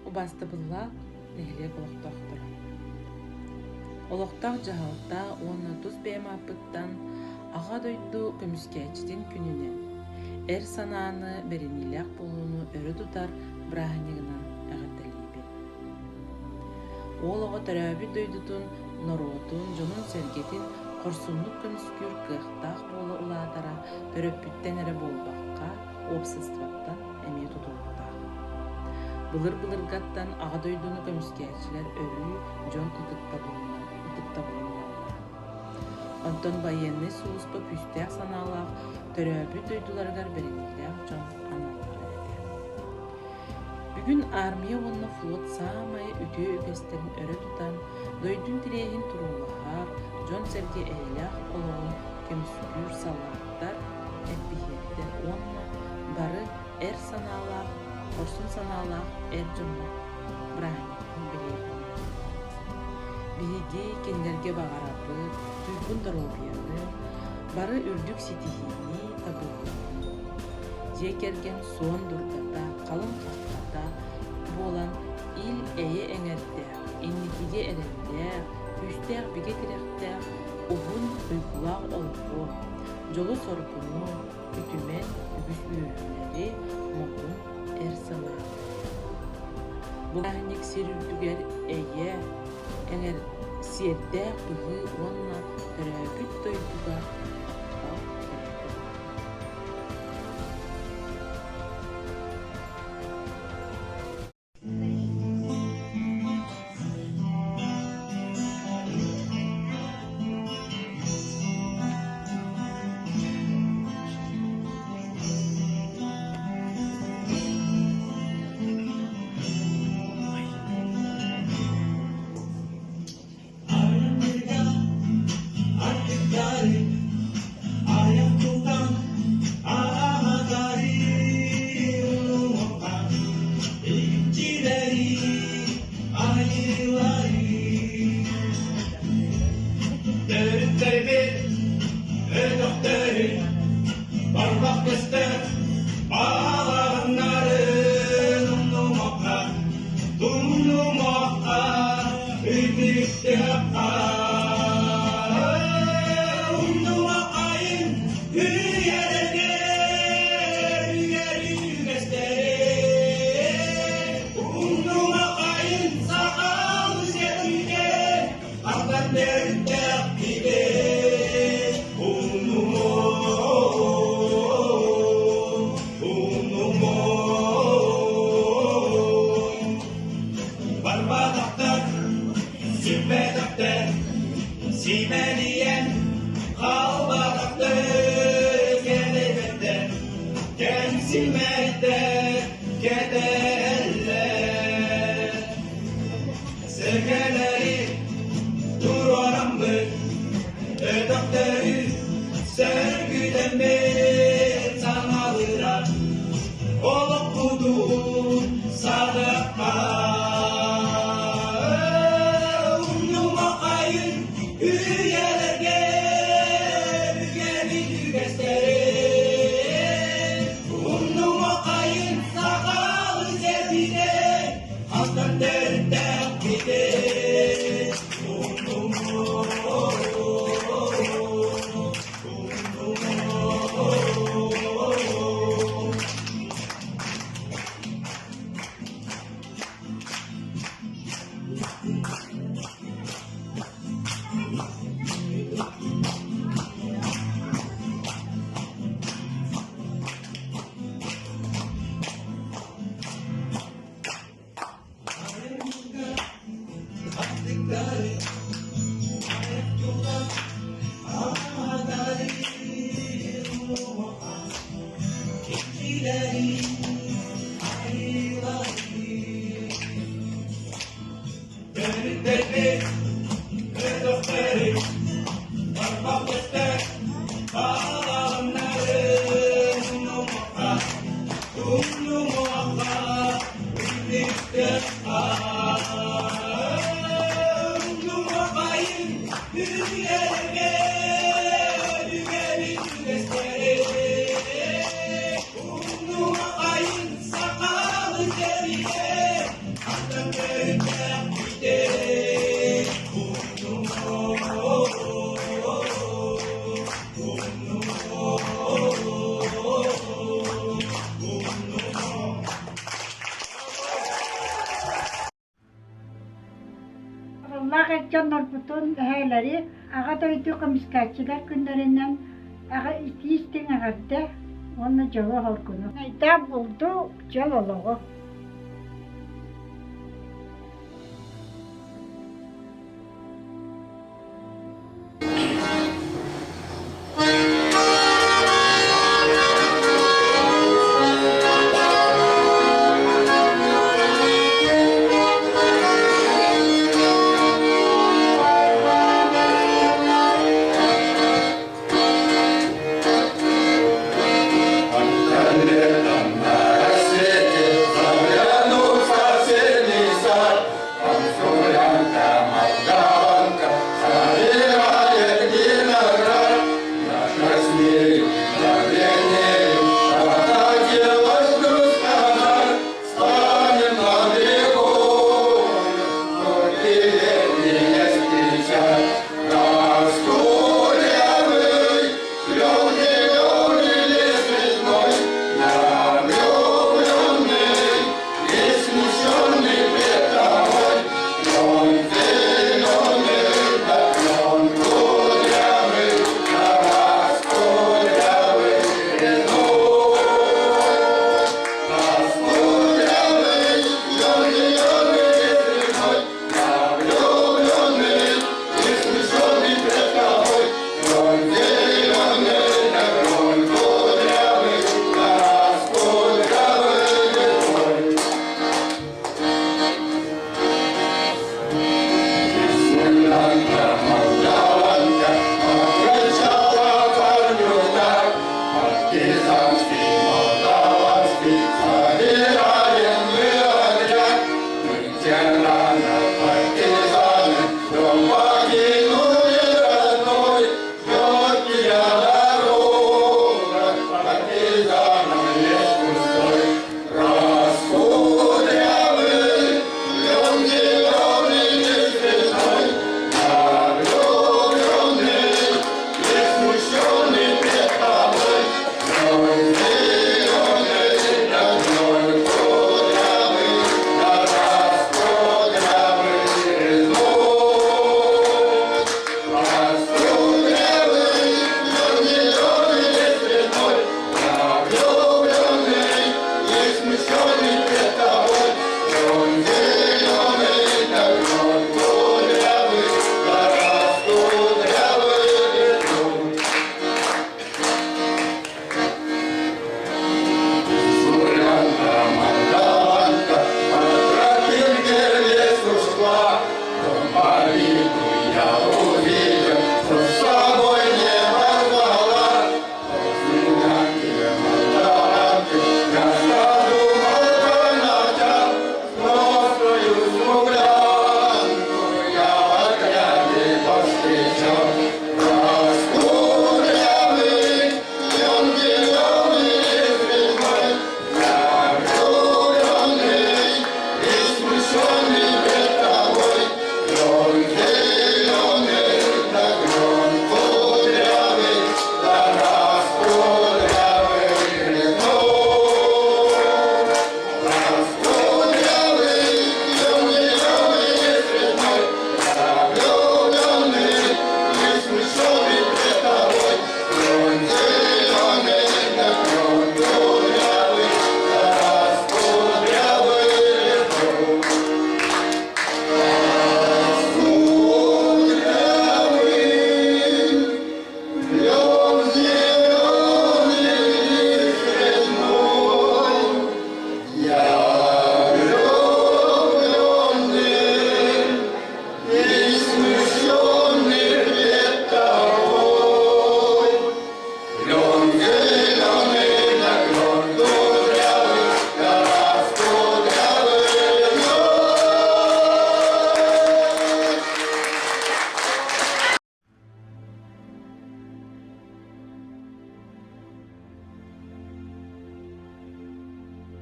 Убаастабыллаах нэһилиэк олохтоохторо! Олохтоох дьаһалта уонна тус бэйэм ааппыттан Аҕа дойду көмүскээччитин күнүнэн, эр санааны, бэриниилээх буолууну өрө тутар бырааһынньыгынан эҕэрдэлиибин. Уол оҕо төрөөбүт дойдутун, норуотун, дьонун-сэргэтин хорсуннук көмүскүүр кыахтаах буола улаатара төрөппүттэн эрэ буолбакка, уопсастыбаттан эмиэ тутулуктаах. Былыр-былыргаттан Аҕа дойдуну көмүскээччилэр өрүү дьон ытыктабылынан ытыктабылын ылаллара. Онтон байыаннай сулууспа күүстээх санаалаах, төрөөбүт дойдуларыгар бэриниилээх дьон аналлара этэ. Бүгүн армия уонна флот саамай үтүө үгэстэрин өрө тутан, дойду интэриэһин туруулаһар, дьон-сэргэ эйэлээх олоҕун көмүскүүр саллааттар, эппиһиэттэр уонна бары эр санаалаах, хорсун санаалаах эр дьоннор бырааһынньыкпын бэлиэтиибит. Биһиги кинилэргэ баҕарабыт туйгун доруобуйаны, бары үрдүк ситиһиини, табыллыыны. Дьиэ кэргэн суон дурдата, халыҥ хаххата буолан ил-эйэ эҥэрдээх, инникигэ эрэллээх, күүстээх бигэ тирэхтээх, уһун, уйгулаах олоҕу, дьолу-соргуну, үтүмэн үгүс үөрүүлэри, модун эр санааны. Бу бырааһынньык сир үрдүгэр эйэ, эҥэр сиэрдээх быһыы уонна төрөөбүт дойдуга таптал бэлиэтэ буолар. Төрүттэрбит өтөхтөрүн барбах көстөр балаҕаннарын умнумуохха, тумнумуохха, үтүктүөххэ. Умнумуоххайын үйэлэргэ үгэр үгэстэри. Умнумуоххайын сахалыы сиэргэ Артан төрүттээх киһи умнумо, умнумо. Барбатахтар, сүппэтэхтэр, симэлийэн хаалбатахтар, кэлэйбэттэр, кэмсиммэттэр, кэтэллэр. Сэргэлэри туруораммыт, өтөхтөрү сөргүтэммит саҥалыыра олохпутун садыахха. Умнумахайын үйэлэргэ үгэбит үгэстэри, умнумахайын сахалыы сэрбитин Алтан төрүттээх киһи Арыллаах эр дьоннорбутун эһээлэри Аҕа дойду көмүскээччилэр күннэринэн аҕа итии-истиҥ эҕэрдэ уонна дьолу-соргуну. Найдаах булду, дьол олоҕу.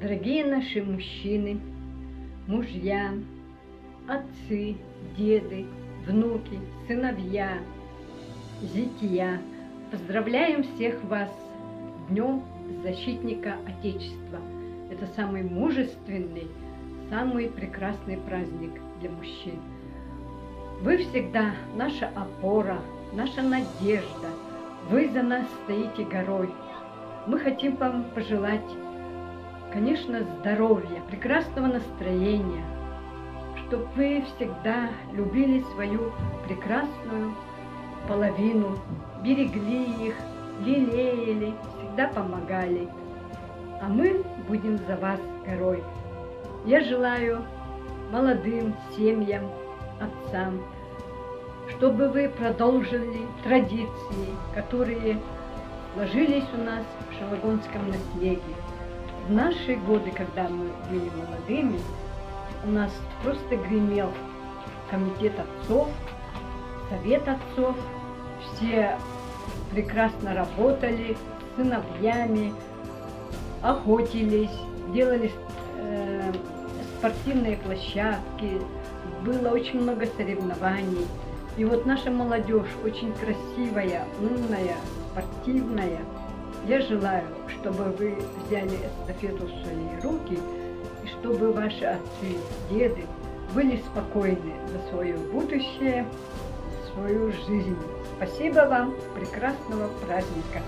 Дорогие наши мужчины, мужья, отцы, деды, внуки, сыновья, зятья, поздравляем всех вас с Днем Защитника Отечества. Это самый мужественный, самый прекрасный праздник для мужчин. Вы всегда наша опора, наша надежда. Вы за нас стоите горой. Мы хотим вам пожелать, конечно, здоровья, прекрасного настроения, чтобы вы всегда любили свою прекрасную половину, берегли их, лелеяли, всегда помогали. А мы будем за вас горой. Я желаю молодым семьям, отцам, чтобы вы продолжили традиции, которые сложились у нас в Шелагонском наследии. В наши годы, когда мы были молодыми, у нас просто гремел комитет отцов, совет отцов, все прекрасно работали с сыновьями, охотились, делали спортивные площадки, было очень много соревнований. И вот наша молодежь очень красивая, умная, спортивная. Я желаю, чтобы вы взяли эстафету в свои руки и чтобы ваши отцы, деды были спокойны за свое будущее, за свою жизнь. Спасибо вам, прекрасного праздника!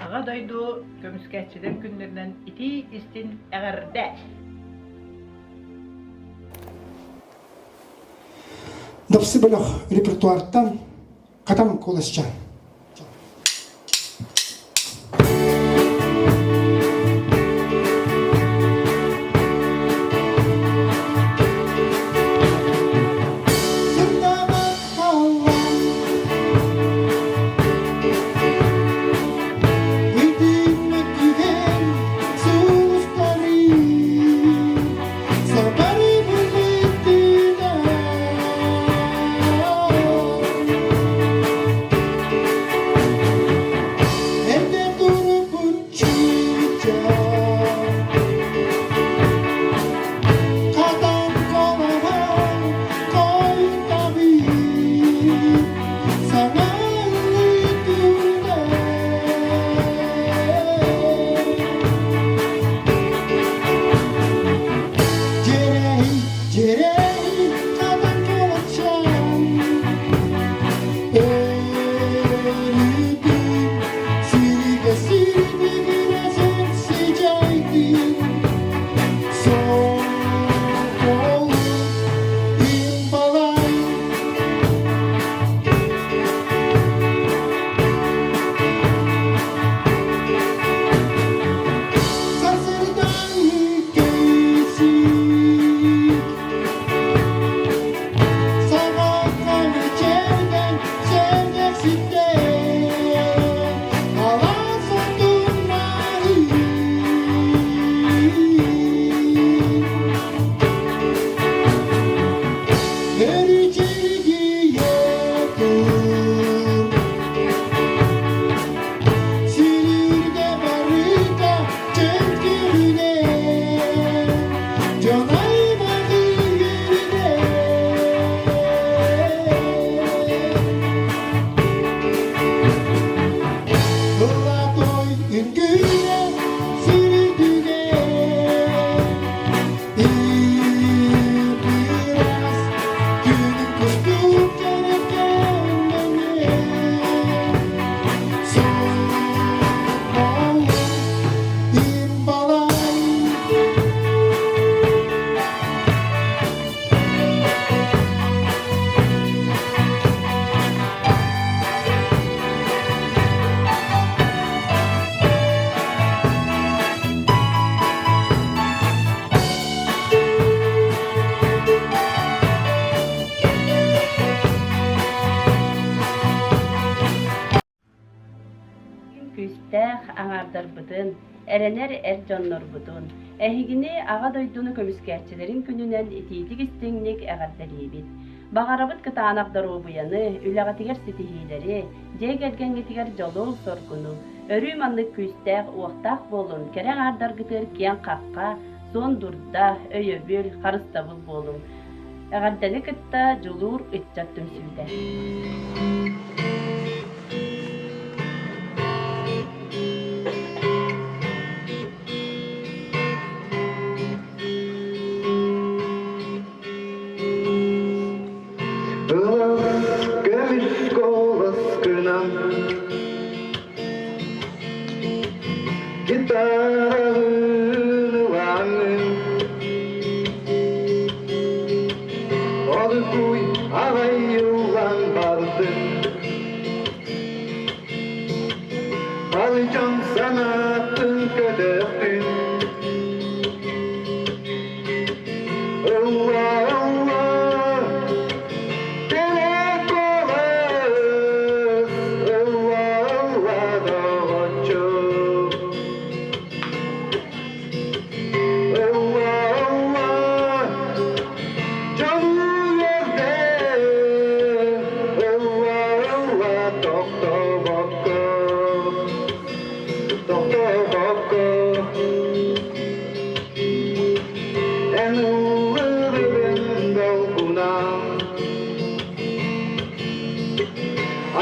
Аҕа дойду көмүскээччилэр күннэринэн итии-истиҥ эҕэрдэ! Дапсы бөлөх репертуартан Катам куоласчаан. Күүстээх аҥаардарбытын, эрэнэр эр дьоннорбутун, эһигини Аҕа дойдуну көмүскээччилэрин күнүнэн итиитик-истиҥник эҕэрдэлиибит! Баҕарабыт кытаанах доруобуйаны, үлэҕитигэр ситиһиилэри, дьиэ кэргэҥҥитигэр дьолу-соргуну! Өрүү маннык күүстээх, уохтаах буолун, кэрэ аҥаардаргытыгар киэҥ хахха, суон дурда, өйөбүл, харыстабыл буолуҥ! Эҕэрдэни кытта Дьулуур ыччат түмсүүтэ. Ылас көмүс куоласкынан гитаралыын ылаҥын Оргууй аҕай ыллаан бардын Бары дьон санаатын көтөхтүн Ылла, ылла, кэрэ куолас, ылла, ылла, доҕоччук. Ылла, ылла, дьолу үөрдэ, ылла, ылла, тохтобокко, тохтобокко. Эн ыллыырын долгунан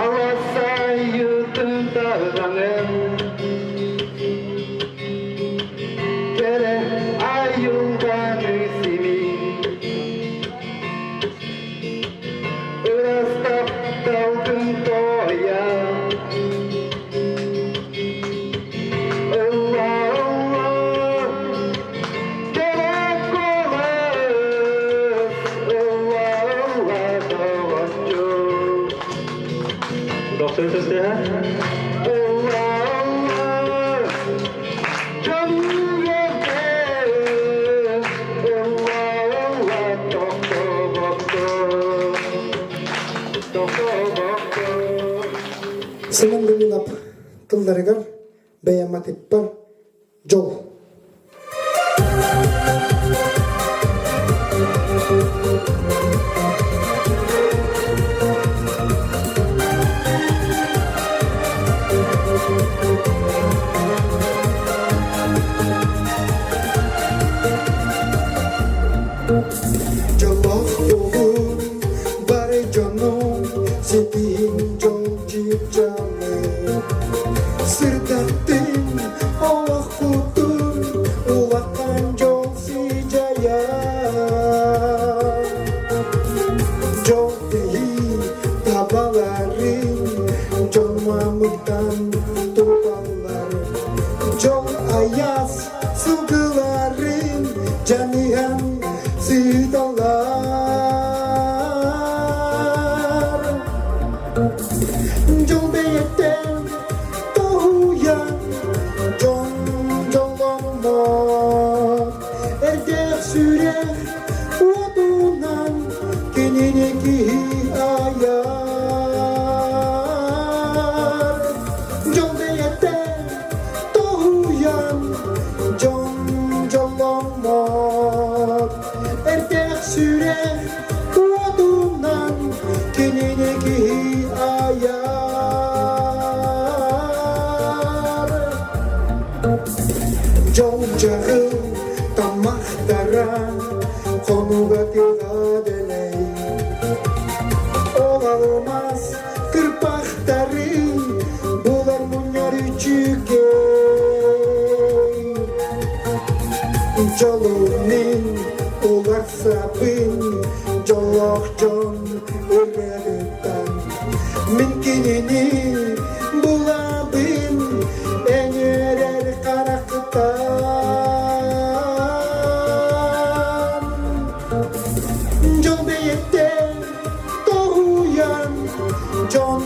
Аласайытын таһынан Кэрэ айылҕаны симин Ырас тапталгын туойа Ылла, ылла, кэрэ куолас, ылла, ылла, доҕоччу. Доктор сестра. Ылла, ылла, дьолу ылла, ылла, тохтобокко, тохтобокко. Семен Лунинов тылларыгар бэйэматыппар дьол. Дьоллоох буолун бары дьонум ситиһин дьол чыпчаалы Сырдаттын олохпутун улахан дьол сыдьайа Дьол киһи табаларын дьон мамыктан туталлар Дьол айас сылгыларын дьаныһан сыталлар. Дьол бэйэттэн тоһуйан дьон дьолломмот эрдээх сүрэх уотунан кинини киһи айар. Дьол бэйэттэн тоһуйан дьон дьолломмот эрдээх сүрэх уотунан кинини киһи айар. Дьол дьаҕыл таммахтара хонуга тыга дэлэй Ол алмаас кырпахтары булар мунньар үчүгэй Дьолунин уларсабын дьоллоох дьон ырыатыттан Мин кинини булабын эҥээрэр харахтан Дьол бэйэттэн тоһуйан дьон